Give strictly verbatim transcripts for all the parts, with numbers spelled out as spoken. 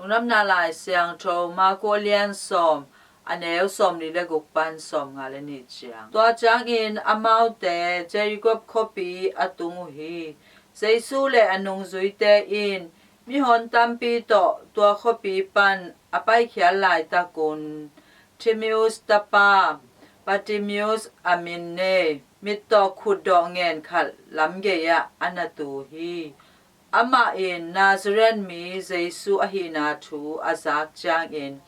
Lungdamna Lai Siangtho Marku a lian sawm, a neu sawmli le guk pan sawmnga le nih ciang. Tua ciangin amaute Jericho khuapi a tung uh hi. Jesu le a nungzuite in mihon tampi tawh tua khuapi pan a paikhiat laitakun Timaeus tapa Bartimaeus a min nei, mittaw khutdawh ngen khat lamgei-ah a na tu hi. Amah in Nazareth mi Jesu ahihna thu a zak ciangin,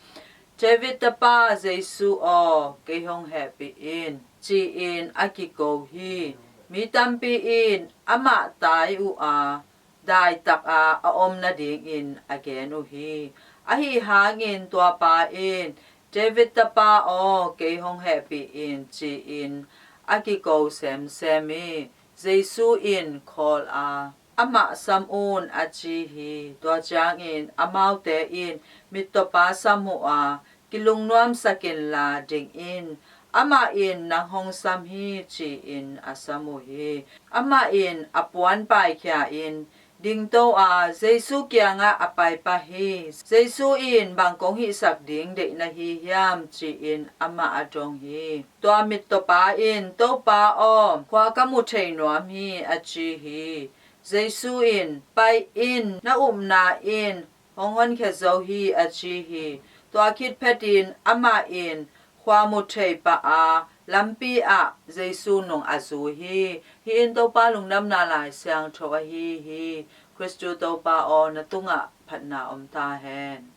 "David tapa Jesu aw, kei hong hehpih in," ci-in a kiko hi. Mi tampi in amah tai uh a, daitak a a om nadingin a gen uh hi. Ahi hangin tua pa in, "David tapa aw, kei hong hehpih in," ci-in a kiko semsem hi. Jesu in khawl a, "Amah sam un," a ci hi. Tua ciangin amaute in mittawpa sam uh a, "Kilungnuamsak inla ding in, amah in nang hong sam hi," ci-in a sam uh hi. Amah in a puan paikhia-in dingto a, Jesu kiangah a paipah hi. Jesu in, "Bang kong hihsak ding deih na hi hiam?" ci-in amah a dong hi. Tua mittawpa in, "Topa aw, khua ka mu thei nuam hi," a ci hi. Jesu in, "Pai in, na upna in hong honkhia zo hi," a ci hi. Tua khit phetin amah in khua mu thei pah a, lampi ah Jesu nung a zui hi. Hih in Topa Lungdamna Lai Siangtho ahi hi. Khristu Topa aw, na tungah phatna om ta hen.